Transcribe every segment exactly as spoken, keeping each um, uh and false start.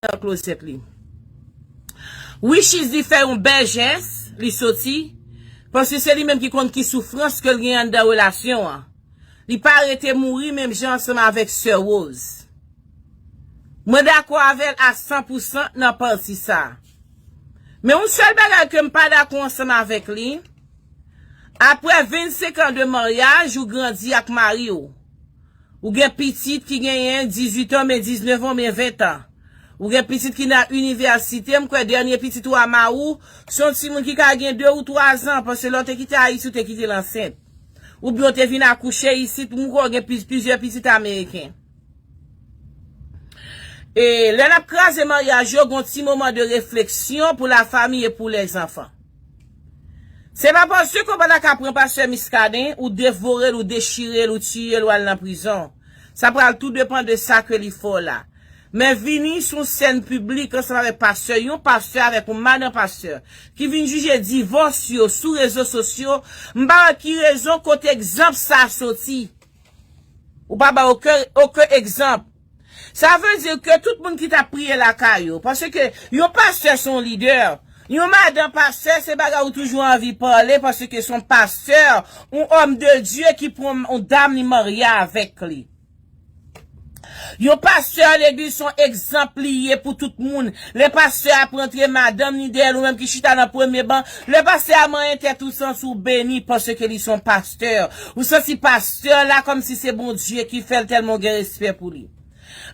nan klozèt li. Wishes li fè yon bèl jès, li soti, paske se li menm ki konn ki soufrans ke l gen anndan relasyon an. Li pa rete mouri menm jan ansanm avèk sè Rose. Mwen dakò avè l a san pou san nan pati sa. Men yon sèl bagay ke m pa dakò ansanm avèk li, apre vennsenk an de maryaj, ou grandi ak mari w. Ou gen pitit ki genyen dizuit an, men diznèf an, men ven an. Ou gen pitit ki nan inivèsite, m kwè dènye pitit ou a mari w, se yon timoun ki ka gen de ou twa zan, paske lè w te kite Ayiti, ou te kite l ansent. Oubyen w te vin akouche isit, m kwè w gen pliz-, plizyè pitit ameriken. E lè n ap kraze maryaj yo, gen yon ti moman de refleksyon pou lafanmi e pou lèzanfan. Se pa paske w pa ta ka pran pastè Miskaden, ou devore l, ou dechire l, ou tiye l, ou al nan prizon. Sa pral tou depann de sa ke li fè w la. Men vini sou sèn piblik ansanm avèk pastè, yon pastè avèk yon madan pastè, ki vin jije divòs yo sou rezo sosyo, m pa wè ki rezon kote egzanp sa soti. Ou pa ba okenn, okenn egzanp. Sa vle di ke tout moun ki t ap priye lakay yo, paske yon pastè se yon lidè, yon madan pastè se bagay ou toujou anvi pale, paske se yon pastè, yon òm de Dye ki pran yon dam li marye avèk li. Yon pastè legliz se yon egzanp li ye pou tout moun. Lè pastè ap rantre, madanm ni dèyè l, ou menm ki chita nan premye ban, lè pastè a manyen tèt ou, santi w beni paske li se yon pastè. Ou santi pastè la kòmsi se Bondye ki fè l, tèlman w gen respè pou li.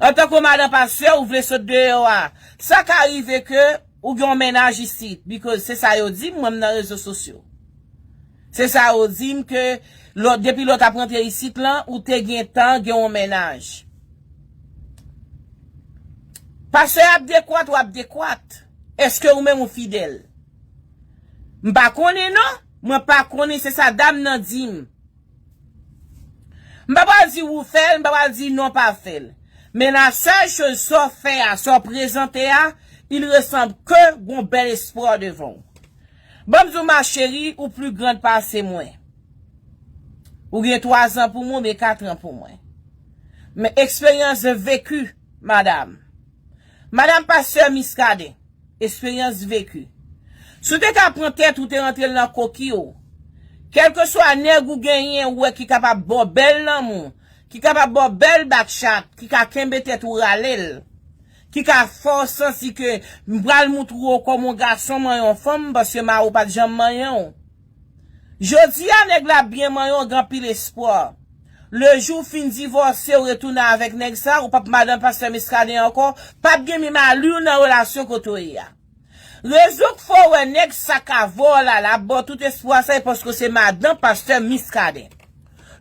Antanke yon madan pastè, ou vle sot deyò a. Sa ka rive ke ou gen yon mennaj isit, because se sa yo di m, mwen m nan rezo sosyo. Se sa yo di m ke lò, depi lò w t ap rantre isit lan, ou te gentan gen yon mennaj. Pastè ap dekwat, w ap dekwat. Èske ou menm ou fidèl? M pa konnen non. Mwen pa konnen, se sa dam nan di m. M pa pral di w ou fè l, m pa pral di non pa fè l. Men la sèl choz sa w fè a, sa w prezante a, il ressemble ke gon bèl espwa devan w. Ban m di w ma chérie, ou pli grand pase mwen. Ou gen twa zan pou mwen, oubyen kat an pou mwen. Men eksperyans veki, madam. Madam pastè Miskaden, eksperyans veki. Si w te ka pran tèt ou te rantre l nan koki w, kèlkeswa nèg ou genyen ou wè ki kapab ba w bèl lanmou, ki kapab ba w bèl bakchat, ki ka kenbe tèt ou rale l, ki ka fè w santi ke m pral moutre w kòm yon gason manyen yon fanm, paske mari w pa t janm manyen w. Jodi a, nèg la byen manyen w, gen anpil espwa. Le jou w fin divòse, w retounen avèk nèg sa, ou p ap madanm pastè Miskaden ankò, p ap gen menm ali w nan relasyon kote w ye a. Rezon k fè w wè nèg sa ka vè w la, l ap ba w tout espwa sa, e paske w se madanm pastè Miskaden.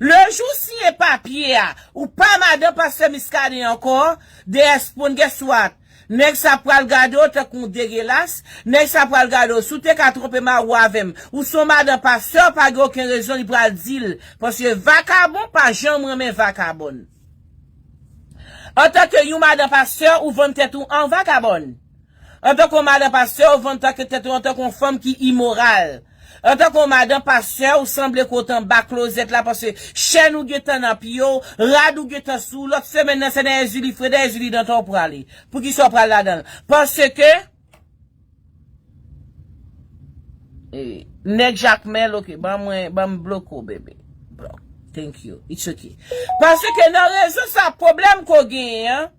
Le jou w siyen papye a, ou pa madanm pastè Miskaden ankò, de espon, guess what? Nèg sa pral gade w tankou yon degelas. Nèg sa pral gade w. Si w te ka twonpe mari w avè m, ou se yon madanm pastè, pa gen okenn rezon li pral di l. Paske vakabon pa janm renmen vakabòn. Antanke yon madanm pastè, ou vann tèt ou an vakabòn. Antanke yon madanm pastè, ou vann tanke tèt ou antanke yon fanm ki imoral. Antanke yon madanm pastè, ou sanble ke w t anba klozèt la, paske chèn ou gentan nan pye w, rad ou gentan sou w, lòt semèn nan se dèyè Julie Fred, dèyè Julie Dantan w prale. Poukisa w pral ladan l? Paske, eh, nèg Jakmèl, ok, ban mwen, ban m bloke w, bebe. Block. Thank you. It's ok. Paske nan rezo sa, pwoblèm ke w genyen an,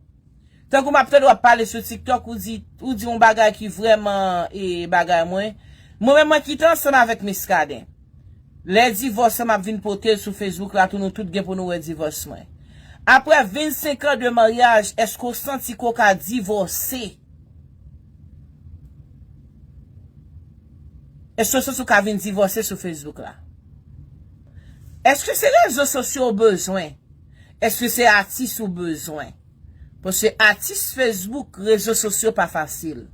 tankou m ap tande w ap pale sou TikTok, ou di, ou di yon bagay ki vrèman, e, bagay mwen. Mwen menm, mwen kite ansanm avèk Miskaden. Lè divòs lan, m ap vin pote l sou Facebook la tou, nou tout gen pou nou wè divòs mwen. Apre vennsenk an de maryaj, èske w santi ke w ka divòse? Èske w santi w ka vin divòse sou Facebook la? Èske se rezo sosyo w bezwen? Èske se atis ou bezwen? Paske atis Facebook, rezo sosyo pa fasil.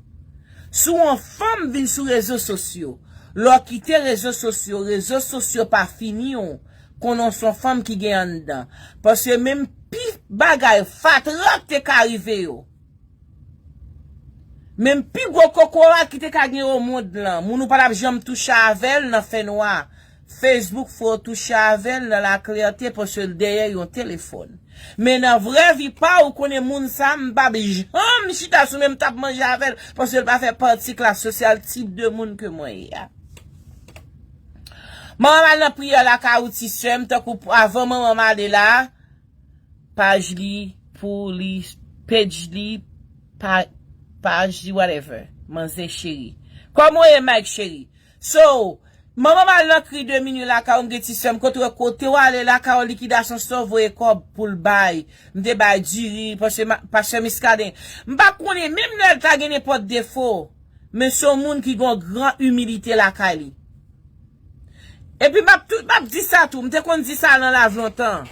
Si w yon fanm vin sou rezo sosyo, lè w kite rezo sosyo, rezo sosyo pa fini w, konnen w se yon fanm ki gen anndan. Paske menm pi bagay fatra k te ka rive yo, menm pi gwo kokorat ki te ka gen o mond lan, moun ou pa t ap janm touche avè l nan fènwa, Facebook fè w touche avè l nan laklète paske l dèyè yon telefòn. Men nan vrè vi pa w, ou konnen moun sa, m p ap janm chita sou men m t ap manje avè l paske l pa fè pati klas sosyal tip de moun ke mwen ye a. Manman m al nan priyè lakay ou ti sè m, tankou avan manman m ale la, paj li, pou li, page li, pa, paj li, whatever. Manzè cheri. Kòman w ye, Mike cheri? So, manman m al nan kri de minwi lakay ou, m gen ti sè m, kote w, kote w ale lakay ou, likidasyon sa w voye kòb pou l bay. M te bay diri, pastè ma-, pastè Miskaden. M pa konnen, menm lè l ta gen nenpòt defo, men se yon moun ki gen yon gran imilite lakay li. Epi m ap tou, m ap di sa tou, m te konn di sa nan lav lontan.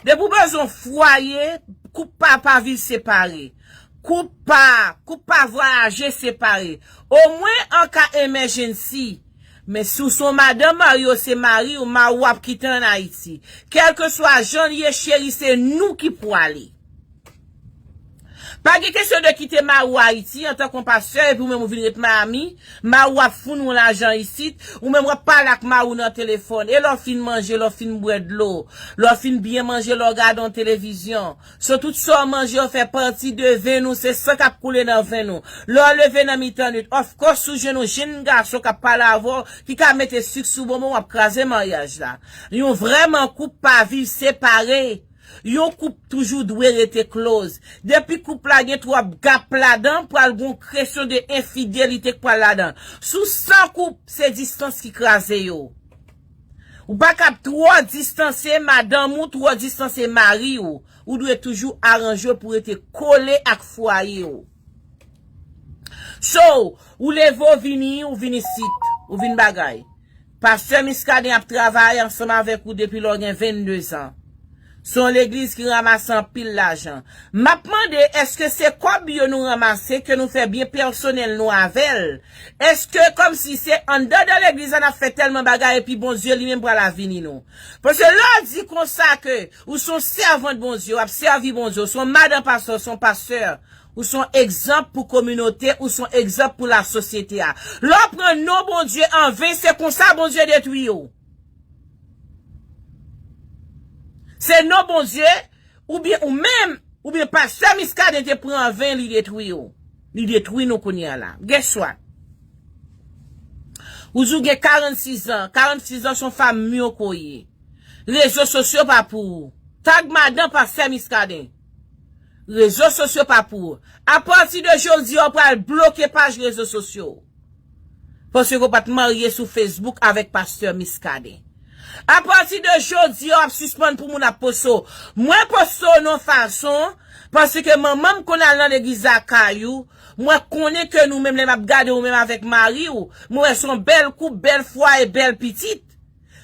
Depi w bezwen fwaye, koup pa pa viv separe. Koup pa, koup pa vwayaje separe. Omwen an ka emergency. Men si w se yon madanm marye, w se mari w, mari w ap kite ann Ayiti. Kèlkeswa jan l ye, cheri, se nou ki pwale. Pa gen kesyon de kite mari w Ayiti antanke yon pastè epi ou menm ou vin ret Miami, mari w ap founi w lajan isit, ou menm w ap pale ak mari w nan telefòn, e lè w fin manje, lè w fin bwè dlo, lè w fin byen manje, lè w gade yon televizyon, so tout sa w manje yo fè pati de venn ou, se san k ap koule nan venn ou. Lè w leve nan mitan nwit, of course, sou jenn ou, jenn gason k ap pale avè w, ki ka mete sik sou bonbon, w ap kraze maryaj la. Yon vrèman koup pa viv separe. Yon koup toujou dwe rete close. Depi koup la gen twòp gap ladan, pral gon kesyon de enfidelite k pral ladan. Sou san koup, se distans ki kraze yo. Ou pa kab twò distanse madanm ou, twò distanse mari w. Ou dwe toujou aranje w pou rete kole ak fwaye w. So, ou leve, w vini, ou vin isit, ou vin bagay. Pastè Miskaden ap travay ansanm avèk ou depi lè w gen vennde zan. Se yon legliz ki ranmase anpil lajan. M ap mande, èske se kòb yo nou ranmase ke nou fè byen pèsonèl nou avè l? Èske kòmsi se anndan de legliz la n ap fè tèlman bagay epi Bondye li menm pral avini nou? Paske lè w di konsa ke ou se yon sèvant Bondye, w ap sèvi Bondye, ou se yon madan pastè, ou se yon pastè, ou se yon egzanp pou kominote, ou se yon egzanp pou lasosyete a. Lè w pran non Bondye an ven, se konsa Bondye detwi w. Se non Bondye, oubyen ou menm, oubyen pastè Miskaden te pran an ven, li detwi w. Li detwi nou kounye a la. Guess what? Ou di w gen karannsis zan. Karannsis zan se yon fanm myo ke w ye. Rezo sosyo pa pou ou. Tag madan pastè Miskaden. Rezo sosyo pa pou ou. Apati de jodi a, w pral bloke paj rezo sosyo. Paske w pa t marye sou Facebook avèk pastè Miskaden. Apati de jodi a, w ap sispann pou moun ap poste w. Mwen poste w nan fason, paske manman m konn al nan legliz lakay ou. Mwen konnen ke nou menm, lè m ap gade ou menm avèk mari w, mwen wè se yon bèl koup, bèl fwaye, bèl pitit.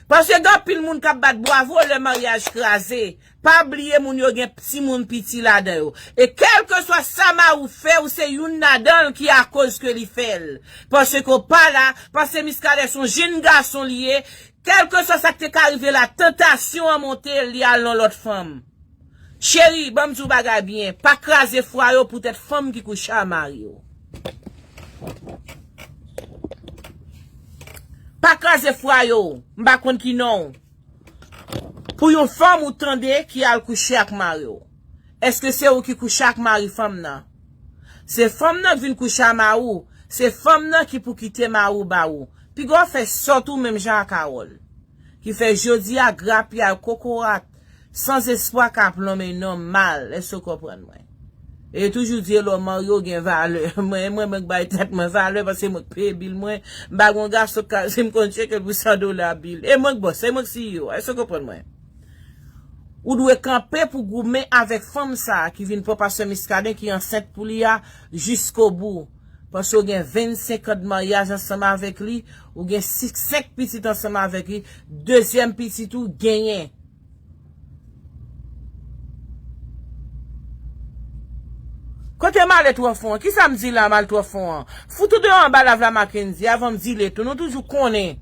Paske gen anpil moun k ap bat bwavo lè maryaj kraze. Pa bliye moun yo gen timoun piti ladan yo. E kèlkeswa sa mari w fè, ou se youn ladan l ki akoz ke li fè l. Paske w pa la, paske Miskaden se yon jenn gason li ye. Kèlkeswa sa k te ka rive la, tantasyon an monte, li al nan lòt fanm. Cheri, ban m di w bagay byen, pa kraze fwaye w poutèt fanm ki kouche a mari w. Pa kraze fwaye w, m pa konn ki non w. Pou yon fanm ou tande ki al kouche ak mari w. Èske se ou ki kouche ak mari fanm nan? Se fanm nan k vin kouche a mari w. Se fanm nan ki pou kite mari w ba ou. Piga w fè sòt ou menm jan ak Harold. Ki fè jodi a grapyay kokorat, sanzespwa ka plonmen nonm mal, èske w konprann mwen? E yo toujou di lè w marye w gen valè. Mwen, mwen, mwen k bay tèt mwen valè paske mwen k peye bil mwen. M pa gen yon gason k ka di m konn tcheke l pou san dola bil. E mwen k bòs, e mwen k C E O. Èske w konprann mwen? Ou dwe kanpe pou goumen avèk fanm sa a ki vin pran pastè Miskaden ki ansent pou li a jiskobou. Paske w gen vennsenk an de maryaj ansanm avèk li, ou gen sis, senk pitit ansanm avèk li, dezyèm pitit ou genyen. Kote m ale twò fon an? Kisa m di la m al twò fon an? Fout ou deyò anba lav la Mackendy, avan m dile tou, nou toujou konnen.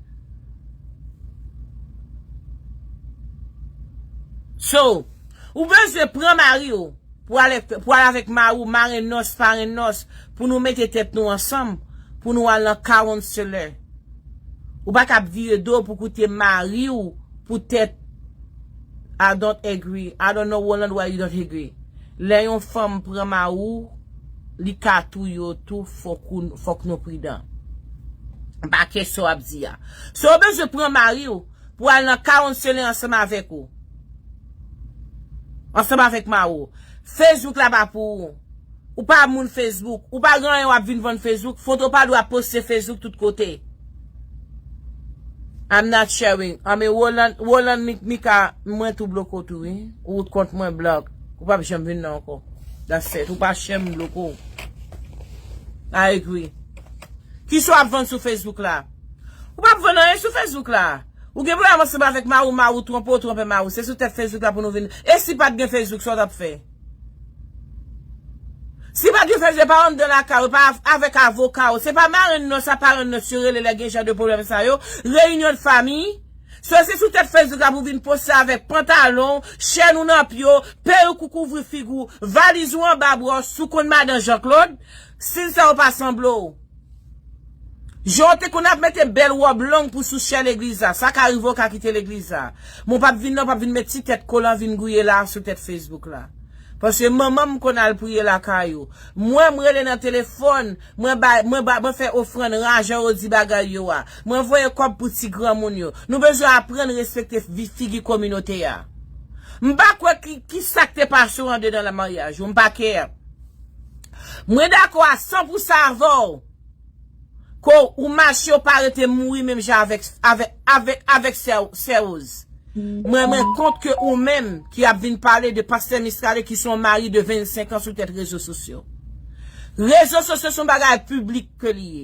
So, ou bezwen pran mari w pou ale, pou ale avèk mari w, marenn nòs, parenn nòs, pou nou mete tèt nou ansanm, pou nou al nan counselor. Ou pa ka ap vire do pou koute mari w poutèt I don't agree. I don't know, Roland, why you don't agree. Lè yon fanm pran mari w, li ka touye w tou, fòk ou, fòk nou pridan. M pa kè sa w ap di a. So, ou bezwen pran mari w pou al nan kawounseling ansanm avèk ou. Ansanm avèk mari w. Facebook la pa pou ou. Ou pa moun Facebook. Ou pa gen anyen w ap vin vann Facebook. Foto pa dwe ap poste Facebook tout kote. I'm not sharing. I mean, Roland, Roland Mi- Mika, mwen tou bloke w tou, wi. Ou kont mwen blòk. Ou p ap janm vin nan ankò. That's it. Ou pa janm bloke w. I agree. Kisa w ap vann sou Facebook la? Ou p ap vann anyen sou Facebook la. Ou gen pwoblèm ansanm avèk mari w, mari w twonpe w, twonpe mari w. Se sou tèt Facebook la pou nou vin. E si pa t gen Facebook, sa w t ap fè? Si pa t gen Facebook, pa anndan lakay ou, pa av- avèk avoka ou. Se pa marenn non, sa parenn non, si yo rele lè gen jan de pwoblèm sa yo. Reyinyon de fanmi. So, se sou tèt Facebook la pou vin poste avèk pantalon, chèn ou nan pye w, perik ou kouvri figi w, valiz ou anba bra w, si w konn madan Jean Claude, si sa yo pa sanble w. Jan w te konn ap mete bèl wòb long pou sou chè legliz la, sa ka rive w ka kite legliz la. Men w p ap vin non, w p ap vin met ti tèt kolan vin gouye la sou tèt Facebook la. Paske manman m konn al priye lakay ou. Mwen, m rele nan telefòn, mwen bay, mwen ba, mwen fè ofrann lajan yo di bagay yo a. Mwen voye kòb pou ti granmoun yo. Nou bezwen aprann respekte vi- figi kominote a. M pa kwè ki, ki sa k te pase w andedan la maryaj ou, m pa kè. Mwen dakò a san pou san avè w. Ke w mache w pa rete mouri menm jan avèk, avèk, avèk, avèk sè, sè Rose. Mwen, mwen kont ke ou menm ki ap vin pale de pastè Miskaden ki se yon mari de vennsenk an sou tèt rezo sosyo. Rezo sosyo se yon bagay piblik ke li ye.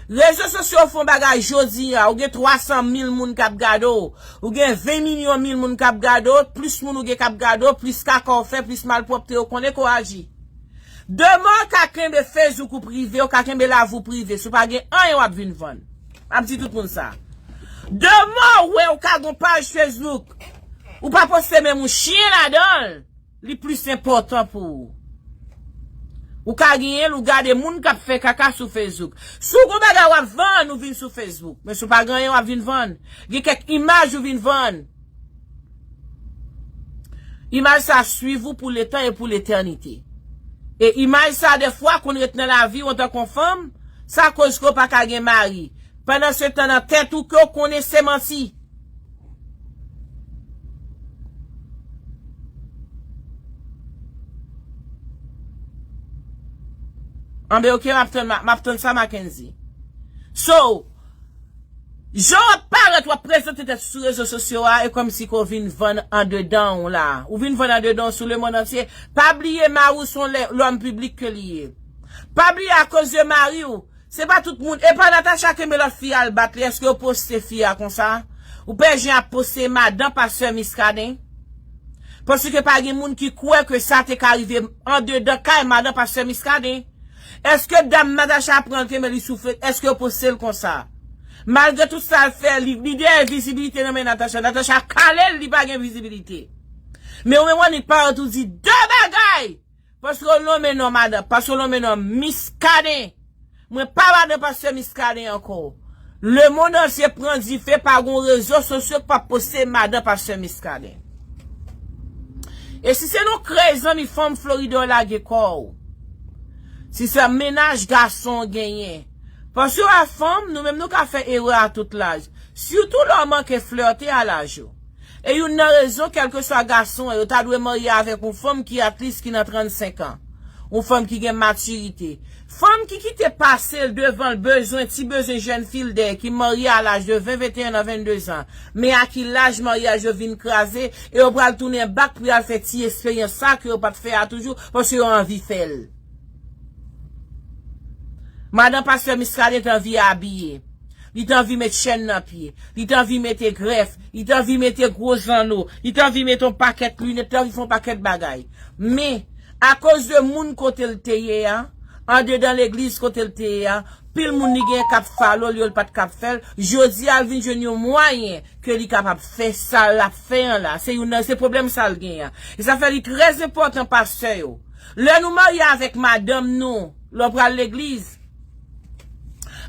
Rezo sosyo fè yon bagay jodi a, ou gen twa san mil moun k ap gade w, ou gen ven milyon mil moun k ap gade w, plis moun ou gen k ap gade w, plis kaka w fè, plis malpwòpte yo konnen ke w aji. Demen w ka kenbe Facebook ou prive, w ka kenbe lavi w prive, si w pa gen anyen w ap vin vann. M ap di tout moun sa. Demen w wè w ka gon paj Facebook, ou pa poste menm yon chen ladan l, li plis enpòtan pou ou. Ou ka genyen l, ou gade moun k ap fè kaka sou Facebook. Si w gon bagay w ap vann, ou vin sou Facebook. Men si w pa gen anyen w ap vin vann, gen kèk imaj ou vin vann. Imaj sa swiv ou pou letan e pou letènite. E imaj sa dèfwa konn ret nan lavi w antanke yon fanm, sa koz ke w pa ka gen mari. Pandan se tan nan tèt ou ke w konnen se manti. Anben, ok, m ap tann, m ap tann sa, Mackenzie. So, jan w ap parèt, w ap prezante tèt sou rezo sosyo a, e kòmsi ke w vin vann andedan w la. Ou vin vann andedan w sou lemonn antye. Pa bliye, mari w se yon lè- lòm piblik ke li ye. Pa bliye, akoz de mari w, se pa tout moun. E pa Natacha kenbe lòt fi a al bat li. Èske yo poste fi a konsa? Ou pè jan ap poste madan pastè Miskaden? Paske pa gen moun ki kwè ke sa te ka rive andedan kay madan pastè Miskaden. Èske dam Natacha pran l kenbe li soufle? Èske yo poste l konsa? Malgre tout sa l fè, li, li dèyè vizibilite nan men Natacha. Natacha kale l, li pa gen vizibilite. Men ou menm w annik parèt ou di de bagay. Paske w lonmen non madan, paske w lonmen non Miskaden. Mwen pa madan pastè Miskaden ankò. Lemonn antye pran dife, pa gon rezo sosyo k p ap poste madan pastè Miskaden. E si se nou kreye zanmi fanm Florida w lage kò w. Si se mennaj gason w genyen. Paske w wè fanm, nou menm nou ka fè erè a tout laj. Sitou lè w manke flète a laj ou. E youn nan rezon, kèlkeswa gason an, yo ta dwe marye avèk yon fanm ki at least ki nan trannsenk an. Yon fanm ki gen matirite. Fanm ki kite pase l devan l bezwen, ti bezwen jèn fi l dèyè, ki marye a laj de ven, venteyen an, vennde zan. Men a ki laj maryaj yo vin kraze, e yo pral tounen bak pou y al fè ti esperyans sa ke yo pa t fè a toujou, paske yo anvi fè l. Madan pastè Miskaden te anvi abiye. Li te anvi met chèn nan pye. Li te anvi mete grèf. Li te anvi mete gwo zanno. Li te anvi mete yon pakèt linèt. Li te anvi fè yon pakèt bagay. Men, akoz de moun kote l te ye a, andedan legliz kote l te ye a, pil moun li genyen k ap falo l, yo l pa t ka ap fè l. Jodi a, l vin jwenn yon mwayen ke li kapab fè sa l ap fè an la. Se youn nan, se pwoblèm sa l genyen an. E sa fè li trè enpòtan, pastè yo. Lè nou marye avèk madanm nou, lè w pral legliz,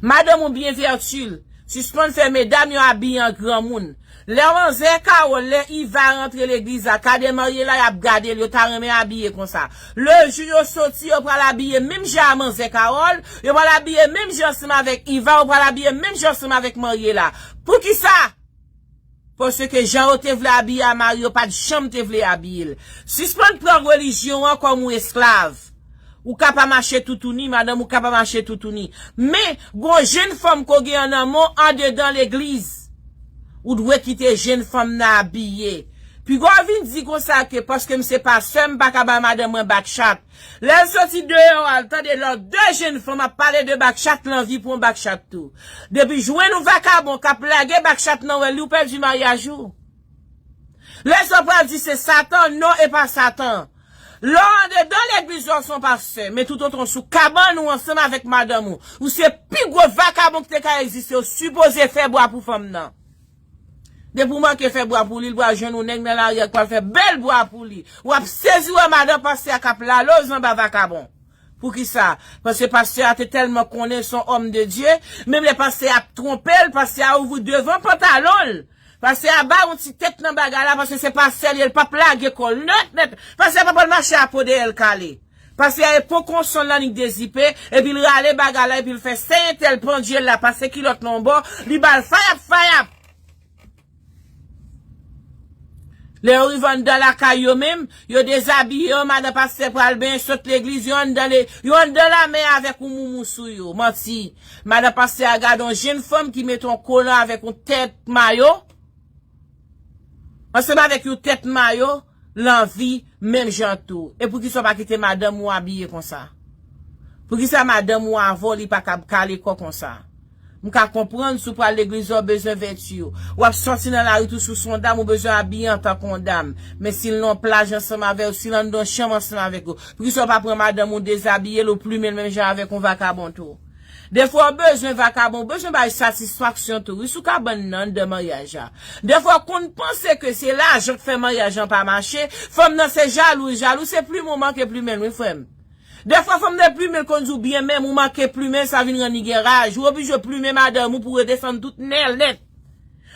madanm ou byen vèti l. Sispann fè medam yo abiye an granmoun. Lè manzè Kawòl, lè Iva rantre legliz la, ka de marye la, y ap gade l, yo ta renmen abiye konsa. Le jou yo soti, yo pral abiye menm jan a manzè Kawòl, yo pral abiye menm jan ansanm avèk Iva, yo pral abiye menm jan ansanm avèk marye la. Poukisa? Paske jan yo te vle abiye a mari yo, pa t janm te vle abiye l. Sispann pran relijyon an kòm yon esklav. Ou ka pa mache toutouni, madanm ou ka pa mache toutouni. Men, gon jenn fanm ke w gen an nan men w andedan legliz. Ou dwe kite jenn fanm nan abiye. Piga w vin di konsa ke paske m se pastè, m pa ka bay madanm mwen bakchat. Lè l soti deyò a, l tande lòt de jenn fanm ap pale de bakchat, l anvi pran bakchat tou. Depi jwenn yon vakabon k ap lage bakchat nan wè li, ou pèdi maryaj ou. Lè sa w pral di se Satan, non, e pa Satan. Lè w andedan legliz la, w se yon pastè, men toutotan w sou kabann ou ansanm avèk madanm ou, ou se pi gwo vakabon ki te ka egziste, ou sipoze fè bwa pou fanm nan. Depi w manke fè bwa pou li, l pral jwenn yon nèg nan lari a k pral fè bèl bwa pou li. W ap sezi wè madan pastè a k ap laloz anba vakabon. Poukisa? Paske pastè a te tèlman konnen se yon òm de Dye, menm lè pastè a ap twonpe l, pastè a ouvri devan pantalon l. Pastè a ba yon ti tèt nan bagay la, paske se pastè li ye, l p ap lage kò l nèt, nèt. Pastè a pa pral mache a po dèyè l kale. Pastè a e pon konson l nan nik dezipe, epi l rale bagay la, epi l fè sèy entèl pandye l la, pase kilòt nan yon bò, li ba l fayap, fayap. Lè yo rive anndan lakay yo menm, yo dezabiye yo, madan pastè pral benyen, sot legliz, yo anndan le, yo anndan lamè avèk yon moumou sou yo. Manti. Madan pastè a gade yon jenn fanm ki mete yon kolan avèk yon tèt mayo. Ansanm avèk yon tèt mayo, l anvi menm jan tou. E poukisa w pa kite madanm ou abiye konsa? Poukisa madanm ou avè w li pa kab kale kò konsa? M ka konprann si w pral legliz la w bezwen vèti w. W ap sòti nan lari tou si w se yon dam ou bezwen abiye antanke yon dam. Men si l nan yon plaj ansanm avè w, si l anndan yon chanm ansanm avèk ou, poukisa w pa pran madanm ou dezabiye l ou plimen l menm jan avèk yon vakabon tou? Defwa w bezwen vakabon, w bezwen bay satisfaksyon tou wi sou kabann nan anndan maryaj la. Defwa w konn panse ke se lajan k fè maryaj lan pa mache, fanm nan se jalou l jalou, se plimen w manke plimen l wi frè m. Defwa fanm nan plimen l konn di w byen menm ou manke plimen l sa vin rann li gen raj, ou oblije plimen madanm ou pou w redesann tout nè l nèt.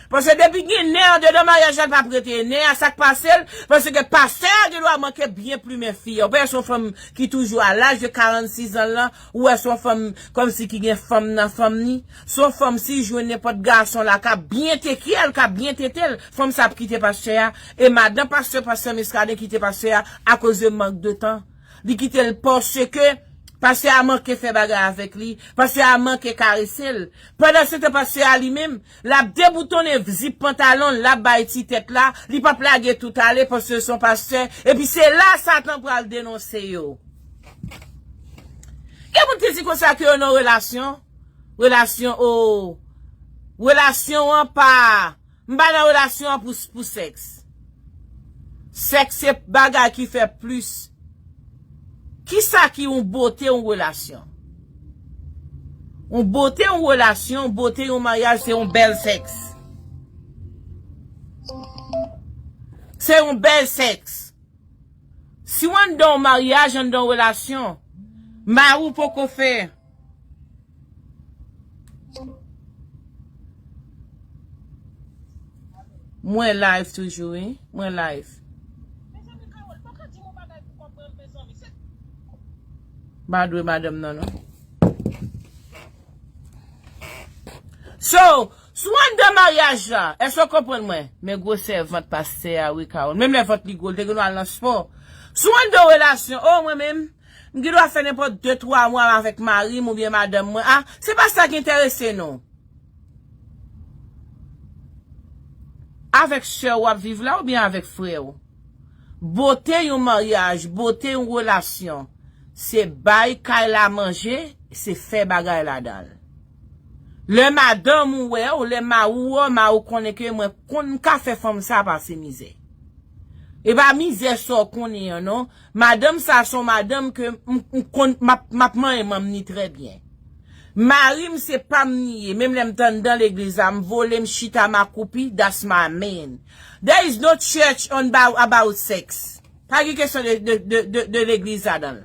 Paske depi gen nè andedan maryaj la, l p ap rete nè a, sa k pase l, paske pastè a gen dwa manke byen plimen fi a. Ou pa wè se yon fanm ki toujou a laj de karannsis zan l lan, ou wè se yon fanm kòmsi ki gen fanm nan fanm ni. Se yon fanm si jwenn nenpòt gason la k ap byen teke l, k ap byen tete l, fanm sa ap kite pastè a. E madan pastè, pastè Miskaden kite pastè a akoz de mank de tan. Li kite l paske pastè a manke fè bagay avèk li, pastè a manke karese l. Pandan se tan pastè a li menm, l ap deboutonnen zip pantalon l, l ap bay ti tèt la, li p ap lage tout ale paske se yon pastè. Epi se la Satan pral denonse yo. Gen moun ki di konsa ke yo nan relasyon, relasyon o, relasyon an pa M pa nan relasyon an pou, pou sèks. Sèks se bagay ki fè plis. Kisa ki yon bote yon relasyon? Yon bote yon relasyon, yon bote yon maryaj, se yon bèl sèks. Se yon bèl sèks. Si w anndan yon maryaj, anndan yon relasyon, mari w poko fè. Mwen live toujou, wi. Mwen live. M pa dwe madanm nan, non. So, si w anndan maryaj la, èske w konprann mwen? Men gwosè vant pastè a, wi, Carole. Menm lè vant li gwo, l te gen dwa al nan spò. Si w anndan relasyon, o, mwen menm, m gen dwa fè nenpòt de, twa mwa avèk mari m oubyen madanm mwen. A, se pa sa ki enterese nou. Avèk sè w w ap viv la oubyen avèk frè w? Bote yon maryaj, bote yon relasyon, se bay kay la manje, se fè bagay ladan l. Lè madanm ou wè w, lè mari w wè w, mari w konnen ke mwen konn m ka fè fanm sa pase mizè. E pa mizè sa w konnen an non. Madanm sa se yon madanm ke m, m konn, m ap, m ap manyen manm ni trè byen. Mari m se pa m li ye, menm lè m t anndan legliz la, m vole, m chita, m akoupi, that's my man. There is no church on, about sex. Pa gen kesyon de, de, de, de, de legliz ladan l.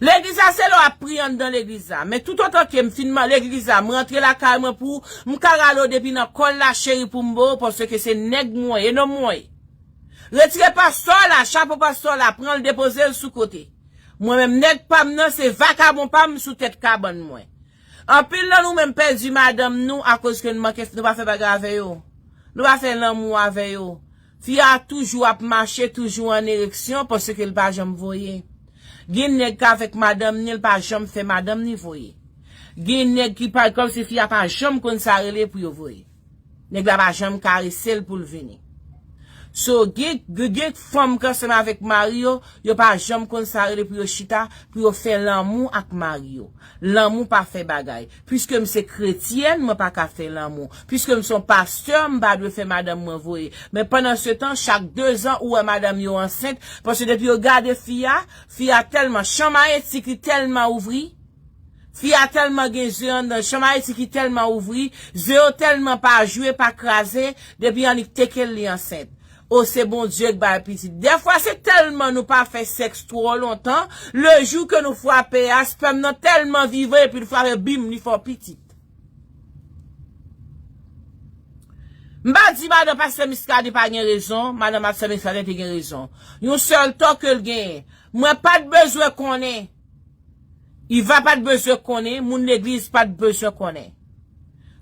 Legliz la se lè w ap priye anndan legliz la. Men toutotan ke m fin nan legliz la, m rantre lakay mwen pou m ka rale w depi nan kòl la cheri pou m bo, paske se nèg mwen ye, nonm mwen ye. Retire pastè la, chapo pastè la, pran l depoze l sou kote. Mwen menm nèg pa m nan se vakabon pa m sou tèt kabann mwen. Anpil nan nou menm pèdi madanm nou akoz ke nou manke, nou pa fè bagay avè yo. Nou pa fè lanmou avè yo. Fi a toujou ap mache, toujou an ereksyon, paske l pa janm voye. Gen nèg k avèk madanm ni, l pa janm fè madanm ni voye. Gen nèg ki pa, kòmsi fi a pa janm konn sa rele pou yo voye. Nèg la pa janm karese l pou l vini. So, gen, gen, gen fanm k ansanm avèk mari yo, yo pa janm konn sa rele pou yo chita, pou yo fè lanmou ak mari yo. Lanmou pa fè bagay. Piske m se kretyèn, mwen pa ka fè lanmou. Piske m se yon pastè, m pa dwe fè madanm mwen voye. Men pandan se tan, chak de zan, ou wè madanm yo ansent, paske depi yo gade fi a, fi a tèlman, chanm Ayiti ki tèlman ouvri, fi a tèlman gen ze anndan, chanm Ayiti ki tèlman ouvri, ze yo tèlman pa jwe, pa kraze, depi annik teke l li ansent. O, se Bondye k bay pitit. Dèfwa se tèlman nou pa fè sèks twò lontan, le jou ke nou frape a, spèm nan tèlman vivan epi l frape, bim, li fè w pitit. M pa di madan pastè Miskaden pa gen rezon, madan pastè Miskaden te gen rezon. Yon sèl tò ke l genyen. Mwen pa t bezwen konnen. Iva pa t bezwen konnen, moun legliz pa t bezwen konnen.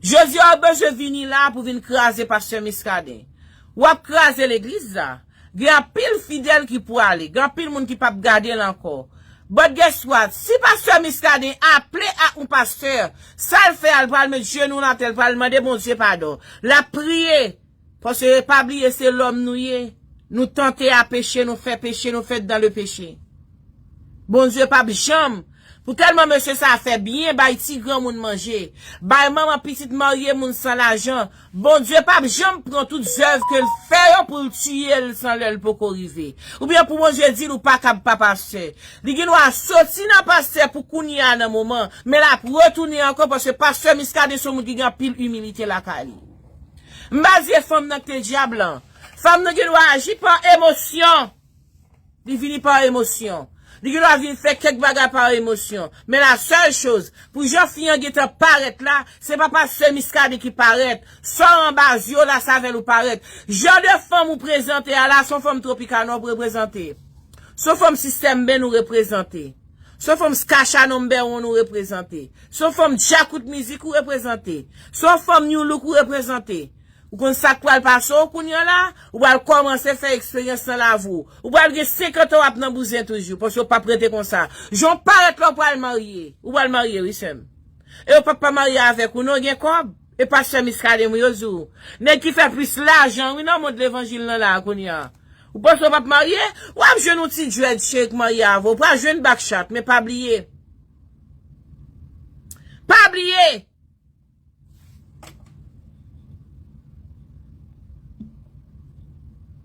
Jodi a w bezwen vini la pou vin kraze pastè Miskaden. W ap kraze legliz la. Gen anpil fidèl ki pwale, gen anpil moun ki p ap gade l ankò. But guess what? Si pastè Miskaden aple ak yon pastè, sa l fè a, l pral met jenou l atè, l pral mande Bondye padon. L ap priye. Paske pa bliye se lòm nou ye. Nou tante a peche, nou fè peche, nou fèt dan le peche. Bondye p ap janm. Pou tèlman mesye sa a fè byen, bay ti granmoun manje, bay manman pitit marye moun san lajan, Bondye p ap janm pran tout zèv ke l fè yo pou l tiye l san lè l poko rive. Oubyen pou Bondye di l ou pa kab pa pastè. Li gen dwa soti nan pastè pou kounye a nan moman, men l ap retounen ankò paske pastè Miskaden se yon moun ki gen anpil imilite lakay li. M pa di e fanm nan ki te dyab lan. Fanm nan gen dwa aji pa emosyon. Li vini pa emosyon. Li gen dwa vin fè kèk bagay pa emosyon. Men la sèl choz, pou jan fi an gentan parèt la, se pa pastè Miskaden ki parèt. Sa w anba zye w la, se avè l ou parèt. Jan de fanm ou prezante a la, se yon fanm Tropicana w reprezante. Se yon fanm Sistèm Band ou reprezante. Se yon fanm Skacha Number One ou reprezante. Se yon fanm Djakout Mizik ou reprezante. Se yon fanm New Look ou reprezante. Ou konn sa k pral pase w kounye a la? Ou pral kòmanse fè eksperyans nan lavi w. Ou pral gen senkant an w ap nan bouzen toujou, paske w p ap rete konsa. Jan w parèt la, w pral marye. Ou pral marye, wi, sè m. E yo p ap pa marye avèk ou, non, gen kòb. E pastè Miskaden, wi, yo di w. Nèg ki fè plis lajan, wi, nan mond levanjil nan la a kounye a. Ou panse w p ap marye? W ap jwenn yon ti dread cheri k marye avè w. W pral jwenn backshot, men pa bliye. Pa bliye!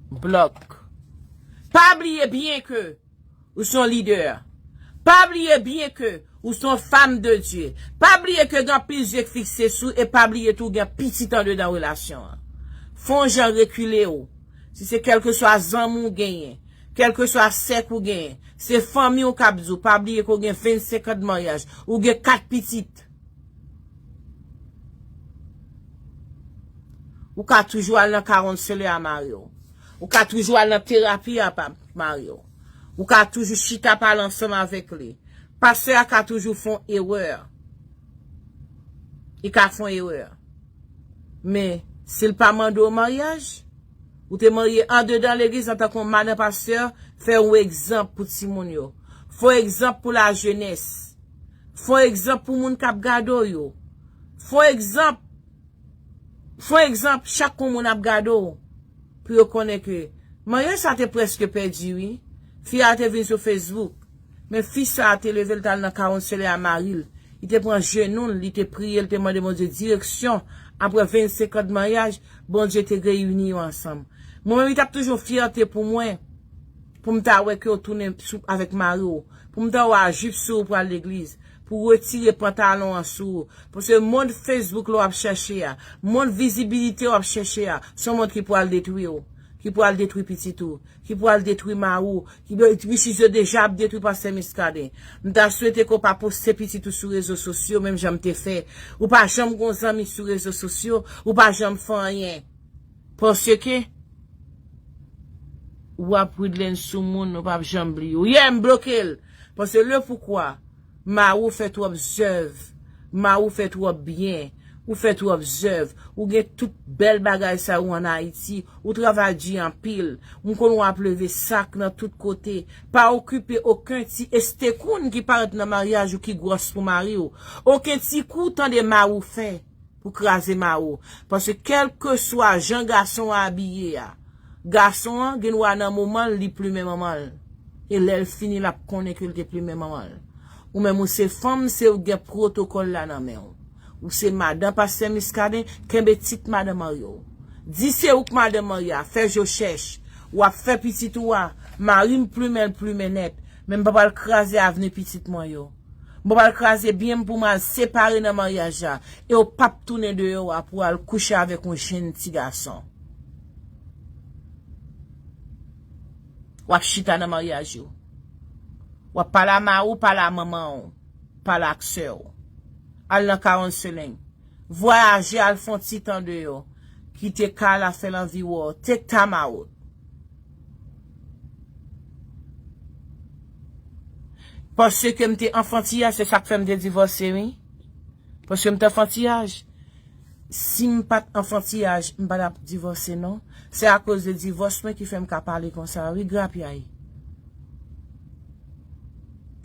Blòk. Pa bliye byen ke ou se yon lidè. Pa bliye byen ke ou se yon fam de Dye. Pa bliye ke gen anpil zye k fikse sou e pa bliye tou gen pitit andedan relasyon an. Fè yon jan rekile w. Si se kèlkeswa zanmi w genyen, kèlkeswa sèk ou genyen, se fanmi w k ap di w, pa bliye ke w gen vennsenk an de maryaj, ou gen kat pitit. Ou ka toujou al nan kawonselè a mari w. Ou ka toujou al nan terapi a pa mari w. Ou ka toujou chita pale ansanm avèk li. Pastè a ka toujou fè yon erè. Li ka fè yon erè. Men, si l pa mande w maryaj, ou te marye andedan legliz antanke yon madan pastè, fè yon egzanp pou timoun yo. Fè yon egzanp pou lajenès. Fè yon egzanp pou moun k ap gade w yo. Fè yon egzanp. Fè yon egzanp, chak yon moun ap gade w, pou yo konnen ke maryaj sa te prèske pèdi, wi. Fi a te vin sou Facebook, men fi sa a te leve l t al nan kawonselè a mari l. Li te pran jenou l, li te priye, li te mande Bondye direksyon. Apre vennsenk an de maryaj, Bondye te reyini yo ansanm. Mwen menm, li t ap toujou yon fyète pou mwen, pou m ta wè ke w tounen sou, avèk mari w, pou m ta wè a jip sou ou pral legliz, pou w retire pantalon an sou ou. Paske mond Facebook la w ap chèche a, mond vizibilite w ap chèche a, se yon mond ki pral detwi w. ki pral detwi pitit ou, ki pral detwi mari w, ki de- pitit yo deja ap detwi pastè Muscadin. M ta swete ke w pa poste pitit ou sou rezo sosyo, menm jan m te fè. Ou pa janm gon zanmi sou rezo sosyo, ou pa janm fè anyen. Paske w ap ridlenn sou moun, ou p ap janm bliye. Ou ye, m bloke l. Paske le poukwa, mari w fè twòp zèv, mari w fè twòp byen, ou fè twòp zèv, ou gen tout bèl bagay sa yo an Ayiti, ou travay di anpil, m konn w ap leve sak nan tout kote, pa okipe okenn ti estekoun ki parèt nan maryaj ou ki gwòs pou mari w, okenn ti kou tande mari w fè pou kraze mari w. Paske kèlkeswa jan gason an abiye a, gason an gen dwa nan moman l li plimen manman l. E lè l fini, l ap konnen ke l te plimen manman l. Ou menm ou se fanm, se ou ki gen pwotokòl la nan men w. Ou se madan pastè Muscadin, kenbe tit madan marye w. Di se ou k madan marye a, fè je w chèch. W ap fè pitit ou a, mari m plimen l plimen nèt, men m pa pral kraze avni pitit mwen yo. M pa pral kraze byen m pou m al separe nan maryaj la, e w p ap tounen deyò a pou al kouche avèk yon jenn ti gason. W ap chita nan maryaj ou. W ap pale a mari w, pale a manman w, pale ak sè w. Al nan Kawanseleng. Vwayaje, al fè yon ti tan deyò. Kite kay la, fè l anvi wè w. Take time out. Paske m te anfantiyaj, se sa k fè m te divòse, wi. Paske m te anfantiyaj. Si m pa t anfantiyaj, m pa t ap divòse, non. Se akoz de divòs mwen ki fè m ka pale konsa, wi, grapyay.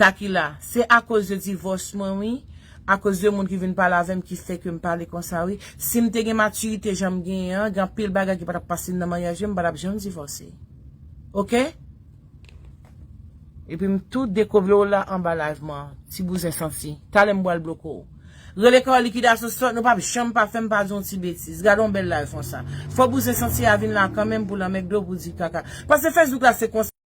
Takila, se akoz de divòs mwen, wi. Akoz de moun ki vin pale avè m ki fè ke m pale konsa, wi. Si m te gen matirite jan m genyen an, gen anpil bagay ki pa t ap pase m nan maryaj yo, m pa t ap janm divòse. Oke? Epi m tou dekouvri w la anba live mwen, ti bouzen santi. Talè m pral bloke w. Rele kò likidasyon sòt, nou p ap janm pa fè m pa di yon ti betiz. Gade yon bèl live konsa. Fò bouzen santi a vin la kanmenm pou l anmède w pou di kaka. Paske Facebook la se konsa.